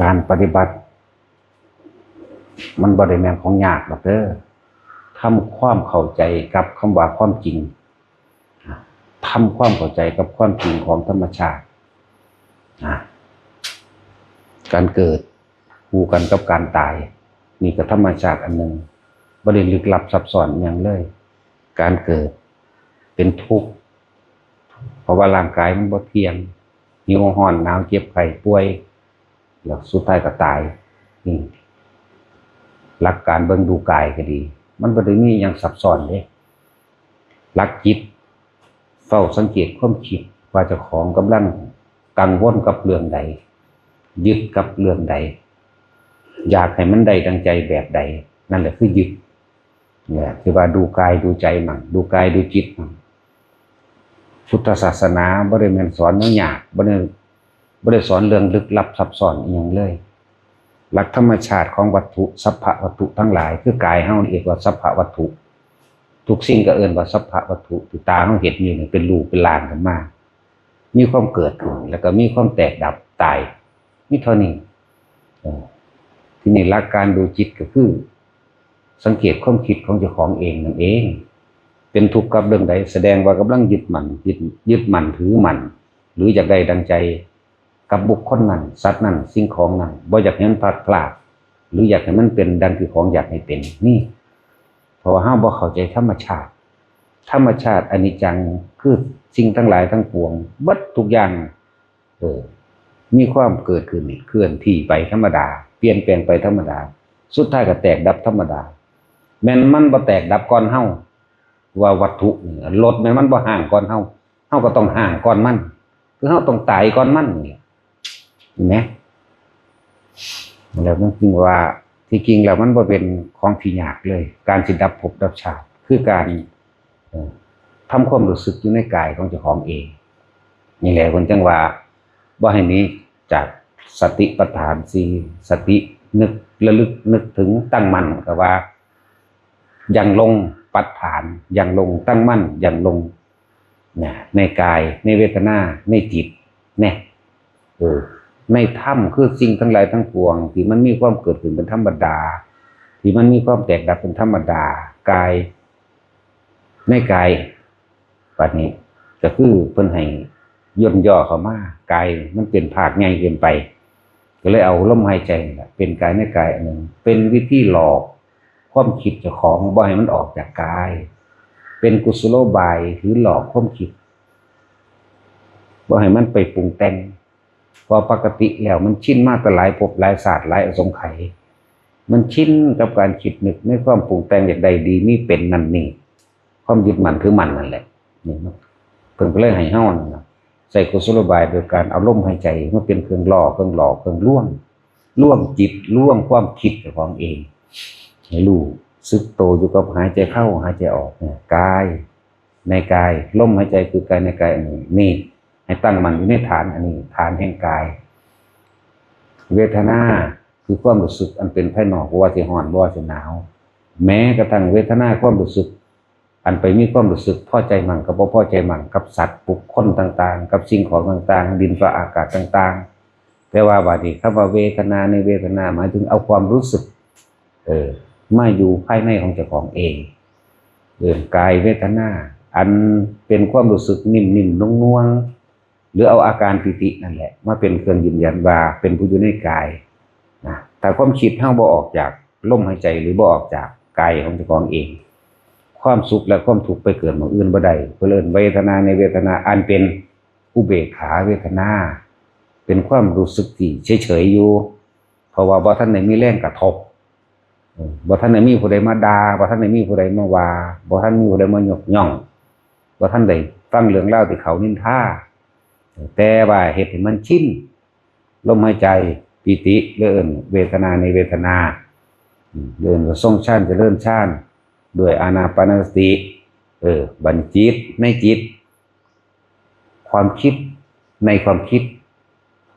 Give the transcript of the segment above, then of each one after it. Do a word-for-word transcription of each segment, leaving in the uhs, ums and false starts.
การปฏิบัติ มันบ่ได้แม่นของยากดอกเด้อ ทำความเข้าใจกับคำว่าความจริง ทำความเข้าใจกับความจริงของธรรมชาติ นะ การเกิดคู่กันกับการตาย นี่ก็ธรรมชาติอันหนึ่ง บ่ได้ลึกลับซับซ้อนหยังเลย การเกิดเป็นทุกข์ เพราะว่าร่างกายมันบ่เที่ยง หิว ร้อน หนาว เจ็บ ไข้ ป่วย แล้วสุดท้ายก็ตาย นี่ หลักการเบิ่งดูกายก็ดี มันบ่ได้มีหยังซับซ้อนเด้ หลักจิต เฝ้าสังเกตความคิดว่าเจ้าของกำลังกังวลกับเรื่องใด ยึดกับเรื่องใด อยากให้มันได้ดังใจแบบใด นั่นแหละคือยึด เนี่ย คือว่าดูกายดูใจมัน ดูกายดูจิตมัน พุทธศาสนาบ่ได้แม่นสอนแนวยาก บ่ได้ บ่ได้สอนเรื่องลึกลับซับซ้อนอีหยังเลย หลักธรรมชาติของวัตถุ สัพพะวัตถุทั้งหลาย คือกายเฮาเรียกว่าสัพพะวัตถุ ทุกสิ่งก็เอิ้นว่าสัพพะวัตถุ ที่ตาเฮาเห็นอยู่นี่เป็นรูปเป็นร่างขึ้นมา มีความเกิดขึ้น แล้วก็มีความแตกดับตาย มีเท่านี้ เออ ทีนี้หลักการดูจิตก็คือ สังเกตความคิดของเจ้าของเองนั่นเอง เป็นทุกข์กับเรื่องใด แสดงว่ากำลังยึดมั่น ยึด ยึดมั่นถือมั่น หรืออยากได้ดังใจกับบุคคลนั้น สัตว์นั้น สิ่งของนั้น บ่อยากให้มันพลัดพราก หรืออยากให้มันเป็นดังที่ของอยากให้เป็น นี่ เพราะว่าเฮาบ่เข้าใจธรรมชาติ ธรรมชาติอนิจจัง คือสิ่งทั้งหลายทั้งปวง เบิดทุกอย่าง เออ มีความเกิดขึ้น เคลื่อนที่ไปธรรมดา เปลี่ยนแปลงไปธรรมดา สุดท้ายก็แตกดับธรรมดา แม่นมันบ่แตกดับก่อนเฮา ว่าวัตถุนี่ รถแม่นมันบ่ฮ้างก่อนเฮา เฮาก็ต้องฮ้างก่อนมัน คือเฮาต้องตายก่อนมันนี่ เห็นไหม แล้วมันจึงว่า ที่จริงแล้วมันบ่เป็นของที่ยากเลย การสิดับภพดับชาติ คือการ เอ่อ ทำความรู้สึกอยู่ในกายของเจ้าของเอง นี่แหละเพิ่นจั่งว่า บ่ให้หนีจากสติปัฏฐานสี่ สตินึกระลึกนึกถึงตั้งมั่น ก็ว่า ยังลงปัฏฐาน ยังลงตั้งมั่น ยังลง นะ ในกาย ในเวทนา ในจิต เนี่ย เออ ในธรรมคือสิ่งทั้งหลายทั้งปวง ที่มันมีความเกิดขึ้นเป็นธรรมดา ที่มันมีความแตกดับเป็นธรรมดา กาย ในกาย บัดนี้ ก็คือเพิ่นให้ย่นย่อเข้ามา กายมันเป็นภาคใหญ่เกินไป ก็เลยเอาลมหายใจนี่แหละ เป็นกายในกายอันหนึ่ง เป็นวิธีหลอกความคิดเจ้าของบ่ให้มันออกจากกาย เป็นกุศโลบายหรือหลอกความคิด บ่ให้มันไปปรุงแต่ง เพราะปกติแล้วมันชินมาแต่หลายภพหลายชาติหลายอสงไขย มันชินกับการคิดนึกในความปรุงแต่งอยากได้ดีมีเป็นนั่นนี่ ความยึดมั่นถือมั่นนั่นแหละ นี่มัน เพิ่นก็เลยให้เฮานั่นนะ ใช้กุศโลบายโดยการเอาลมหายใจมาเป็นเครื่องล่อ เครื่องหลอก เครื่องลวง ลวงจิต ลวงความคิดเจ้าของเอง ให้รู้สึกโตอยู่กับหายใจเข้า หายใจออกเนี่ย กาย ในกาย ลมหายใจคือกายในกายอันนี้ นี่ ให้ตั้งมั่นอยู่ในฐานอันนี้ ฐานแห่งกาย เวทนา คือความรู้สึกอันเป็นภายนอก บ่ว่าสิร้อน บ่ว่าสิหนาว แม้กระทั่งเวทนาความรู้สึก อันไปมีความรู้สึกพอใจมั่งกับบ่พอใจมั่งกับสัตว์บุคคลต่างๆ กับสิ่งของต่างๆ ดินฟ้าอากาศต่างๆ แต่ว่าบาดนี้คำว่าเวทนา ในเวทนาหมายถึงเอาความรู้สึก เออ มาอยู่ภายในของเจ้าของเอง เอิ้นกายเวทนา อันเป็นความรู้สึกนิ่มๆ นวลๆ หรือเอาอาการปีตินั่นแหละ มาเป็นเครื่องยืนยันว่าเป็นผู้อยู่ในกาย นะ ถ้าความคิดเฮาบ่ออกจากลมหายใจหรือบ่ออกจากกายของเจ้าของเอง ความสุขและความทุกข์ไปเกิดหม่องอื่นบ่ได้ เพิ่นเอิ้นเวทนา ในเวทนา อันเป็นอุเบกขาเวทนา เป็นความรู้สึกที่เฉยๆ อยู่ เพราะว่าบ่ทันได้มีแรงกระทบ เออ บ่ทันได้มีผู้ใดมาด่า บ่ทันได้มีผู้ใดมาว่า บ่ทันมีผู้ใดมายกย่อง บ่ทันได้ฟังเรื่องราวที่เขานินทา แต่ว่าเฮ็ดให้มันชิน ลมหายใจ ปีติ เอิ้นเวทนา ในเวทนา อืม เอิ้นว่าทรงฌาน เจริญฌาน ด้วยอานาปานสติ เออ บัดนี้จิต ในจิต ความคิด ในความคิด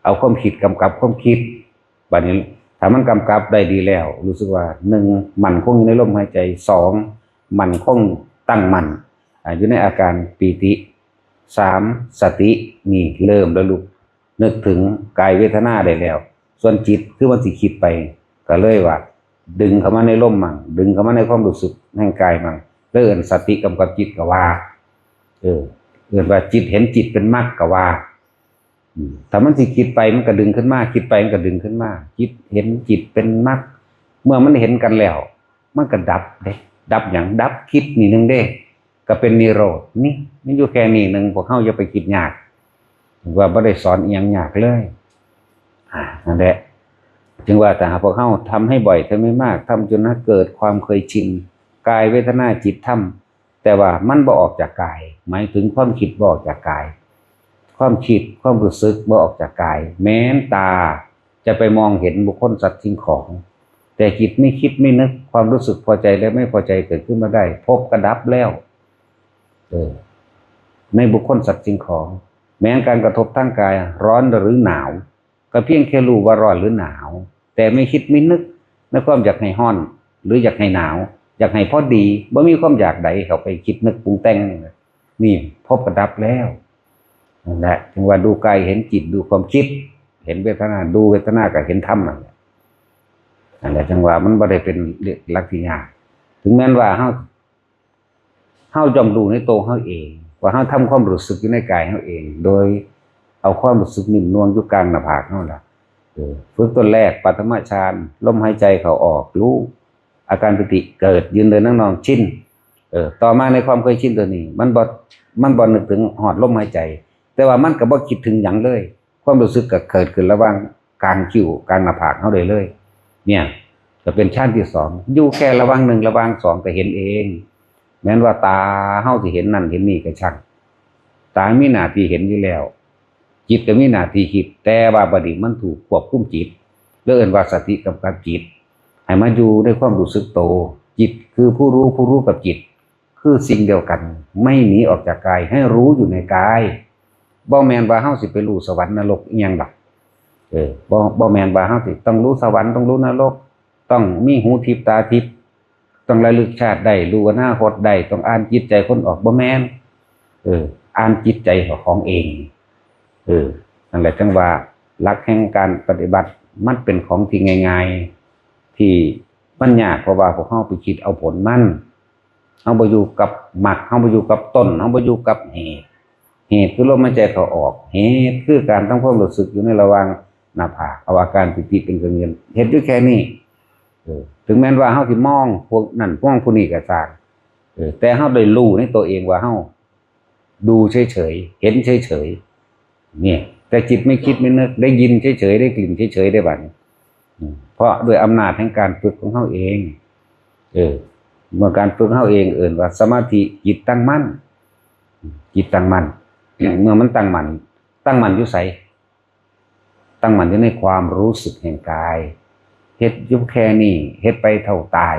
เอาความคิดกำกับความคิด บัดนี้ถ้ามันกำกับได้ดีแล้ว รู้สึกว่า หนึ่ง มั่นคงอยู่ในลมหายใจ สอง มั่นคงตั้งมั่น อ่า อยู่ในอาการปีติ สาม สติ นี่เริ่มแล้วลูก นึกถึงกายเวทนาได้แล้ว ส่วนจิตคือมันสิคิดไป ก็เลยว่า ดึงเข้ามาในลมมั่ง ดึงเข้ามาในความรู้สึกแห่งกายมั่ง แล้วเอิ้นสติกำกับจิตก็ว่า เออ เอิ้นว่าจิตเห็นจิตเป็นมรรคก็ว่า อืม ถ้ามันสิคิดไปมันก็ดึงขึ้นมา คิดไปมันก็ดึงขึ้นมา จิตเห็นจิตเป็นมรรค เมื่อมันเห็นกันแล้ว มันก็ดับเด้ ดับหยัง ดับคิดนี่หนึ่งเด้ ก็เป็นนิโรธ นี่มันอยู่แค่นี้หนึ่ง พวกเฮาอย่าไปคิดยาก ว่าบ่ได้สอนอีหยังยากเลย อ่า นั่นแหละ ถึงว่าถ้าหากพวกเฮาทำให้บ่อย ทำให้มาก ทำจนเกิดความเคยชิน กาย เวทนา จิต ธรรม แต่ว่ามันบ่ออกจากกาย หมายถึงความคิดบ่ออกจากกาย ความคิด ความรู้สึกบ่ออกจากกาย แม้นตาจะไปมองเห็นบุคคล สัตว์ สิ่งของ แต่จิตไม่คิดไม่นึก ความรู้สึกพอใจและไม่พอใจเกิดขึ้นมาได้ ภพก็ดับแล้ว เออ ในบุคคล สัตว์ สิ่งของ แม้นการกระทบทางกาย ร้อนหรือหนาว ก็เพียงแค่รู้ว่าร้อนหรือหนาว แต่ไม่คิดไม่นึกในความอยากให้ร้อน หรืออยากให้หนาว อยากให้พอดี บ่มีความอยากใดเข้าไปคิดนึกปรุงแต่ง นี่ภพก็ดับแล้ว นั่นแหละ จึงว่าดูกายเห็นจิต ดูความคิด เห็นเวทนา ดูเวทนาก็เห็นธรรมนั่นแหละ นั่นแหละ จังว่ามันบ่ได้เป็นหลักที่ยาก ถึงแม้นว่าเฮา เฮาย่อมรู้ในตัวเฮาเอง ว่าเฮาทำความรู้สึกอยู่ในกายเฮาเอง โดยเอาความรู้สึกนิ่มนวลอยู่กลางหน้าผากเฮาล่ะ เออ ฝึกต้นแรก ปฐมฌาน ลมหายใจเข้าออก รู้ อาการปีติเกิด ยืนเดินนั่งนอน ชิน เออ ต่อมาในความเคยชินตัวนี้ มันบ่ มันบ่นึกถึงฮอดลมหายใจ แต่ว่ามันก็บ่คิดถึงหยังเลย ความรู้สึกก็เกิดขึ้นระหว่างกลางคิ้ว กลางหน้าผากเฮาได้เลย เนี่ย ก็เป็นฌานที่สอง อยู่แค่ระหว่างหนึ่ง ระหว่างสองก็เห็นเอง แม้นว่าตาเฮาสิเห็นนั่นเห็นนี่ก็ช่าง ตามีหน้าที่เห็นอยู่แล้ว จิตก็มีหน้าที่คิด แต่ว่าบัดนี้มันถูกควบคุมจิต แล้วเอิ้นว่าสติกำกับจิต ให้มาอยู่ในความรู้สึกโต จิตคือผู้รู้ ผู้รู้กับจิต คือสิ่งเดียวกัน ไม่หนีออกจากกาย ให้รู้อยู่ในกาย บ่แม่นว่าเฮาสิไปรู้สวรรค์นรกอิหยังดอก เออ บ่ บ่แม่นว่าเฮาสิต้องรู้สวรรค์ ต้องรู้นรก ต้องมีหูทิพย์ตาทิพย์ ต้องระลึกชาติได้ รู้อนาคตได้ ต้องอ่านจิตใจคนออก บ่แม่น เออ อ่านจิตใจของเอง เออ นั่นแหละ จังว่าหลักแห่งการปฏิบัติ มันเป็นของที่ง่ายๆ ที่มันยาก เพราะว่าพวกเฮาไปคิดเอาผลมัน เฮาบ่อยู่กับมรรค เฮาบ่อยู่กับต้น เฮาบ่อยู่กับเหตุ เหตุคือลมหายใจเข้าออก เหตุคือการทำความรู้สึกอยู่ในระหว่างหน้าผาก เอาอาการปีติเป็นเครื่องยืน เฮ็ดอยู่แค่นี้ เออ ถึงแม้นว่าเฮาสิมองพวกนั้นมองผู้นี้ก็ช่าง เออ แต่เฮาได้รู้ในตัวเองว่าเฮาดูเฉยๆ เห็นเฉยๆ เนี่ย แต่จิตไม่คิดไม่นึก ได้ยินเฉยๆ ได้กลิ่นเฉยๆ ได้บัดนี้ อืม เพราะด้วยอำนาจแห่งการฝึกของเฮาเอง เออ เมื่อการฝึกเฮาเองเอิ้นว่าสมาธิ จิตตั้งมั่น จิตตั้งมั่น เมื่อมันตั้งมั่น ตั้งมั่นอยู่ไส ตั้งมั่นอยู่ในความรู้สึกแห่งกาย เฮ็ดอยู่แค่นี้ เฮ็ดไปเท่าตาย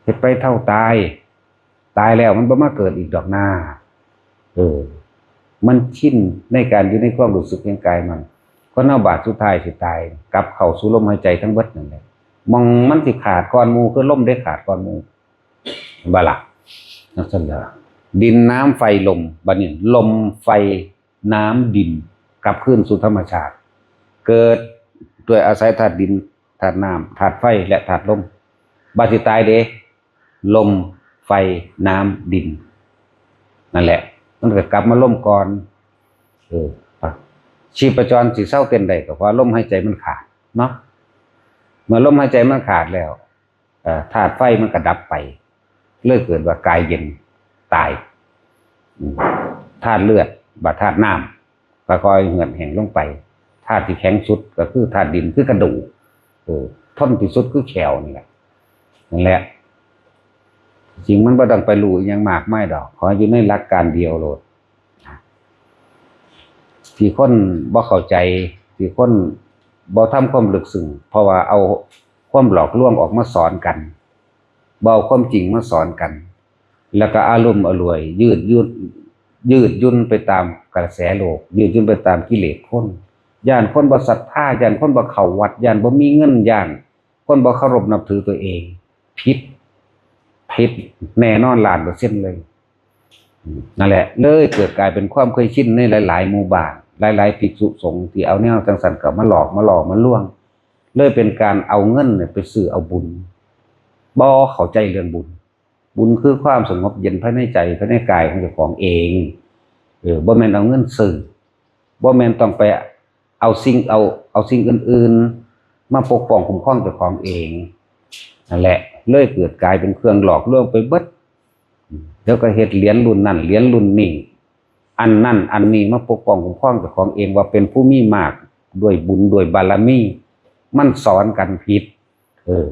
เฮ็ดไปเท่าตาย ตายแล้วมันบ่มาเกิดอีกดอกนา เออ มันชินในการอยู่ในความรู้สึกแห่งกายมัน คนเฮาบาดสุดท้ายสิตาย กลับเข้าสู่ลมหายใจทั้งเบิดนั่นแหละ หม่องมันสิขาดก่อนหมู่ คือลมเด้ขาดก่อนหมู่ เห็นบ่ล่ะ จั่งซั่นล่ะ ดินน้ำไฟลม บัดนี้ลมไฟน้ำดิน กลับคืนสู่ธรรมชาติ เกิดด้วยอาศัยธาตุดิน ธาตุน้ำ ธาตุไฟ และธาตุลม บัดสิตายเด้ ลม ไฟ น้ำ ดิน นั่นแหละ มันก็กลับมาลมก่อน เออ ชีพจรสิเซาเต้นได้ก็เพราะลมหายใจมันขาดเนาะ เมื่อลมหายใจมันขาดแล้ว เอ่อ ธาตุไฟมันก็ดับไป เลยเกิดว่ากายเย็นตาย อืม ธาตุเลือด บาดธาตุน้ำ ค่อยๆเหือดแห้งลงไป ธาตุที่แข็งสุดก็คือธาตุดิน คือกระดูก เออ ทนที่สุดคือแข้วนี่แหละ นั่นแหละ จริงมันบ่ต้องไปรู้อิหยังมากมายดอก ขออยู่ในหลักการเดียวโลด ที่คนบ่เข้าใจ ที่คนบ่ทำความลึกซึ้ง เพราะว่าเอาความหลอกลวงออกมาสอนกัน บ่เอาความจริงมาสอนกัน แล้วก็อารมณ์อร่วย ยืดหยุ่น ยืดหยุ่นไปตามกระแสโลก ยืดหยุ่นไปตามกิเลสคน ย้านคนบ่ศรัทธา ย้านคนบ่เข้าวัด ย้านบ่มีเงิน ย้านคนบ่เคารพนับถือตัวเอง ผิด ผิดแน่นอนล้านเปอร์เซ็นต์เลย อืม นั่นแหละ เลยเกิดกลายเป็นความเคยชินในหลายๆหมู่บ้าน หลายๆ ภิกษุสงฆ์ที่เอาแนวจังซั่นก็มาหลอกมาหลอกมาลวง เลยเป็นการเอาเงินเนี่ยไปซื้อเอาบุญ บ่เข้าใจเรื่องบุญ บุญคือความสงบเย็นภายในใจภายในกายของเจ้าของเอง เออ บ่แม่นเอาเงินซื้อ บ่แม่นต้องไปเอาสิ่ง เอา เอาสิ่งอื่นๆ มาปกป้องคุ้มครองเจ้าของเอง นั่นแหละ เลยเกิดกลายเป็นเครื่องหลอกลวงไปเบิด เดี๋ยวก็เฮ็ดเหรียญรุ่นนั่นเหรียญรุ่นนี้ อันนั่นอันนี้มาปกป้องคุ้มครองเจ้าของเองว่าเป็นผู้มีมากด้วยบุญด้วยบารมี มันสอนกันผิด เออ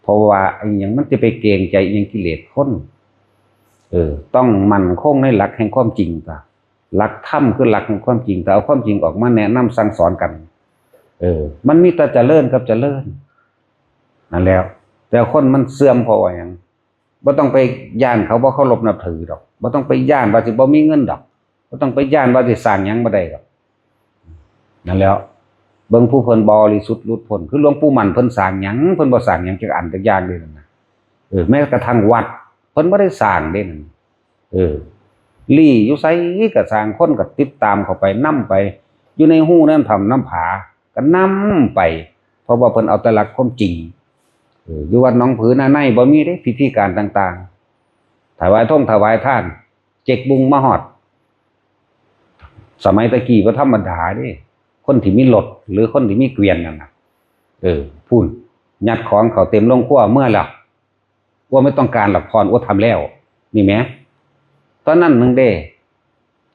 เพราะว่าอิหยังมันจะไปเกรงใจอิหยังกิเลสคน เออ ต้องมั่นคงในหลักแห่งความจริงตา หลักธรรมคือหลักแห่งความจริง แต่เอาความจริงออกมาแนะนำสั่งสอนกัน เออ มันมีแต่เจริญกับเจริญ นั่นแหล้ว แต่คนมันเสื่อมเพราะว่าหยัง บ่ต้องไปย้านเขาบ่เคารพนับถือดอก บ่ต้องไปย้านว่าสิบ่มีเงินดอก บ่ต้องไปย้านว่าสิสร้างหยังบ่ได้ดอก นั่นแหล้ว เบิ่งผู้เพิ่นบริสุทธิ์หลุดพ้น คือหลวงปู่มั่นเพิ่นสร้างหยัง เพิ่นบ่สร้างหยังจักอันจักอย่างเลยนั่นนะ เออ แม้กระทั่งวัด เพิ่นบ่ได้สร้างเด้นั่น เออ ลี้อยู่ไสก็สร้าง คนก็ติดตามเข้าไปนำไป อยู่ในฮูในถ้ำน้ำผาก็นำไป เพราะว่าเพิ่นเอาแต่หลักความจริง เออ อยู่วัดหนองผือนาในบ่มีเด้พิธีการต่างๆ ถวายทงถวายทาน เจ๊กบุงมาฮอด สมัยตะกี้บ่ธรรมดาเด้ คนที่มีรถหรือคนที่มีเกวียนนั่นน่ะ เออ พู้น ยัดของเข้าเต็มโรงครัวเมือแล้ว ว่าไม่ต้องการหรอก พรว่าทำแล้ว นี่แหม ตอนนั้นหนึ่งเด้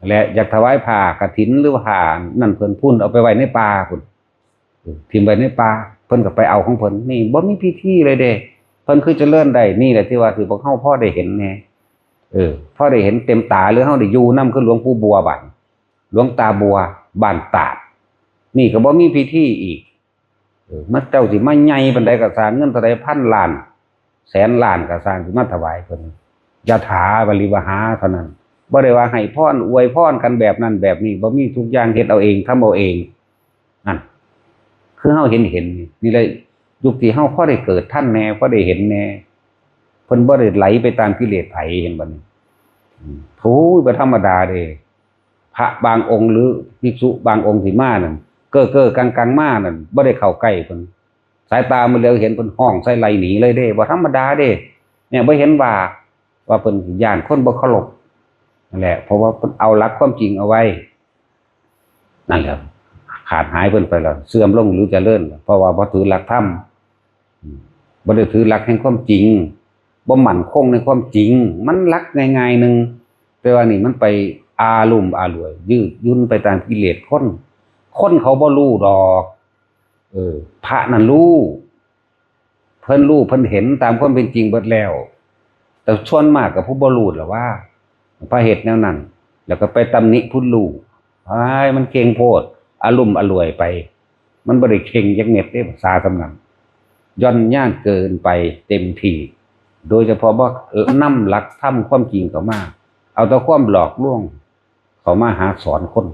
และอยากถวายผ้ากฐินหรือว่าผ้านั่นเพิ่นพู้นเอาไปไว้ในป่าพู้น เออ ถิ่มไว้ในป่า เพิ่นก็ไปเอาของเพิ่น นี่บ่มีพิธีเลยเด้ เพิ่นคือเจริญได้ นี่แหละที่ว่าที่พวกเฮาพอได้เห็นแน่ เออ พอได้เห็นเต็มตา หรือเฮาได้อยู่นำ คือหลวงปู่บัวบัด หลวงตาบัวบ้านตาด นี่ก็บ่มีพิธีอีก เออ มาเจ้าสิมาใหญ่ปานใดก็สร้าง เงินเท่าใดพันล้าน แสนล้านก็สร้าง สิมาถวายเพิ่น ยะถา วาริวหาเท่านั้น บ่ได้ว่าให้พรอวยพรกันแบบนั้นแบบนี้ บ่มี ทุกอย่างเฮ็ดเอาเอง ทำเอาเอง นั่น คือเฮาเห็นเห็นนี่ นี่เลย ยุคที่เฮาพอได้เกิดทันแน่ พอได้เห็นแน่ เพิ่นบ่ได้ไหลไปตามกิเลสไผ เห็นบ่นี่ อืม โอ้ย บ่ธรรมดาเด้ พระบางองค์หรือภิกษุบางองค์ที่มานั่น เก้อๆ กังๆ มานั่น บ่ได้เข้าใกล้เพิ่น สายตามันเหลียวเห็นเพิ่นฮ้องใส่ไล่หนีเลยเด้ บ่ธรรมดาเด้ เนี่ย บ่เห็นว่า ว่าเพิ่นย้านคนบ่เคารพ นั่นแหละ เพราะว่าเพิ่นเอาหลักความจริงเอาไว้ นั่นแหละ ขาดหายเพิ่นไปแล้ว เสื่อมลงหรือเจริญ เพราะว่าบ่ถือหลักธรรม อืม บ่ได้ถือหลักแห่งความจริง บ่มั่นคงในความจริง มันหลักง่ายๆหนึ่ง แต่ว่านี่มันไปอาลุ่มอล่วย ยืดหยุ่นไปตามกิเลสคน คนเขาบ่รู้ดอก เออ พระนั่นรู้ เพิ่นรู้ เพิ่นเห็นตามความเป็นจริงเบิดแล้ว แต่ส่วนมากก็ผู้บ่รู้ล่ะว่า พระเฮ็ดแนวนั้น แล้วก็ไปตำหนิผู้รู้ อ้าย มันเก่งโพด อาลุ่มอล่วยไป มันบ่ได้เก่งจักเม็ดเด้ ภาษาส่ำนั้น หย่อนยานเกินไปเต็มที่ โดยเฉพาะบ่ เออ นำหลักธรรมความจริงเข้ามา เอาแต่ความหลอกลวงเข้ามาหาสอนคน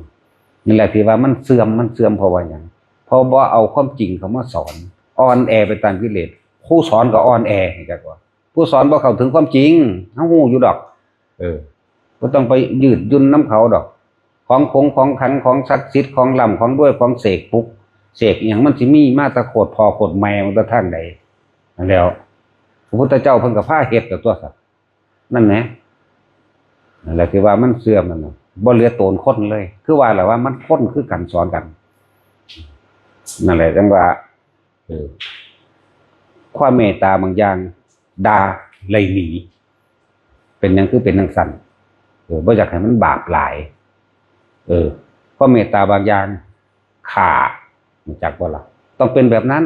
นี่แหละที่ว่ามันเสื่อม มันเสื่อมเพราะว่าหยัง เพราะบ่เอาความจริงเข้ามาสอน อ่อนแอไปตามกิเลส ผู้สอนก็อ่อนแอ จักว่า ผู้สอนบ่เข้าถึงความจริง เฮาฮู้อยู่ดอก เออ บ่ต้องไปยืดหยุ่นนำเขาดอก ของขงของขัง ของศักดิ์สิทธิ์ ของร่ำของรวย ของเสกปลุก เสกอิหยัง มันสิมีมาแต่โคตรพ่อโคตรแม่มันแต่ทางใด นั่นแหล้ว พระพุทธเจ้าเพิ่นก็พาเฮ็ดกับตัวสัตว์ นั่นแหละ นั่นแหละที่ว่ามันเสื่อมนั่นน่ะ บ่เหลือโตนคนเลย คือว่าแหละว่ามันคนคือกันสอนกัน นั่นแหละจังว่า เออ ความเมตตาบางอย่างด่าไล่หนี เป็นหยังคือเป็นจังซั่น เออ บ่อยากให้มันบาปหลาย เออ ความเมตตาบางอย่างฆ่า รู้จักบ่ล่ะ ต้องเป็นแบบนั้น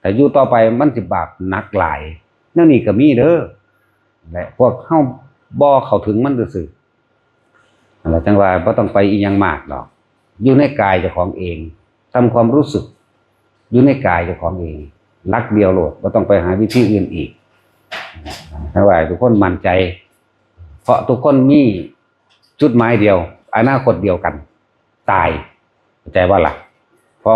ถ้าอยู่ต่อไปมันสิบาปหนักหลาย แนวนี้ก็มีเด้อ และพวกเฮาบ่เข้าถึงมันซื่อๆ นั่นแหละจังว่าบ่ต้องไปอีหยังมากดอก อยู่ในกายเจ้าของเอง ทำความรู้สึก อยู่ในกายเจ้าของเอง หลักเดียวโลด บ่ต้องไปหาวิธีอื่นอีก ถ้าว่าทุกคนมั่นใจ เพราะทุกคนมีจุดหมายเดียว อนาคตเดียวกัน ตาย เข้าใจบ่ล่ะ พอ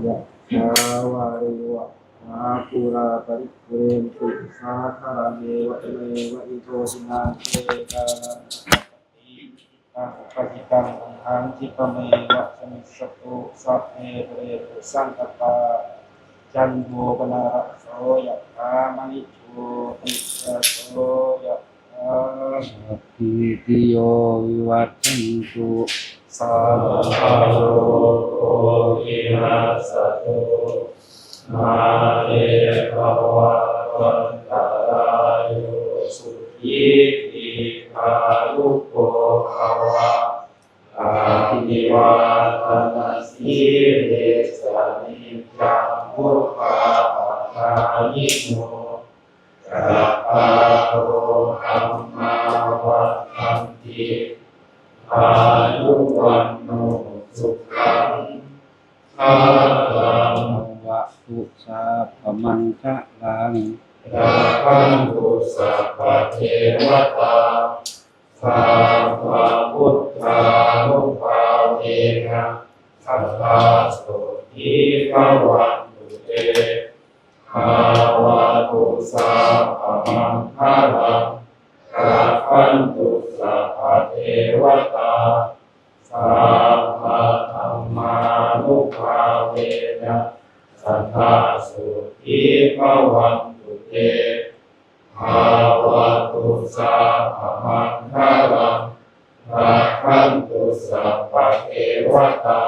ยะถาวาริวะ มาปูราปริปุเรนตุสาคารังเอวะเมวะอิโตทินังเปตานัง อุปปะจิตังตุมหังคิปะเมวะสมิจฉตุสัพเพปุเรนตุสังกปา จันโทปนรสโสยะถามณิโชติระโสยะถา สัพพีติโยวิวัชชันตุ สัพพะโรโควินัสสตุ มาเตภวัตวันตะราโย สุขีทีฆายุโกภวะ อะภิวาทะนะสีลิสสะนิจจังวุฑฒาปะทายิโน จัตตาโรธัมมาวัฑฒันติ อายุวัณโณสุขังพะลัง ภะวะตุสัพพะมังคะลัง รักขันตุสัพพะเทวะตา สัพพะพุทธานุภาเวนะ สัตตาโสธีภะวันตุเต ภะวะตุสัพพะมังคะลัง รักขันตุสัพพะเทวะตา สัพพะธัมมานุภาเวนะ สัตตาโสธีภะวันตุเต ภะวะตุสัพพะมังคะลัง รักขันตุสัพพะเทวะตา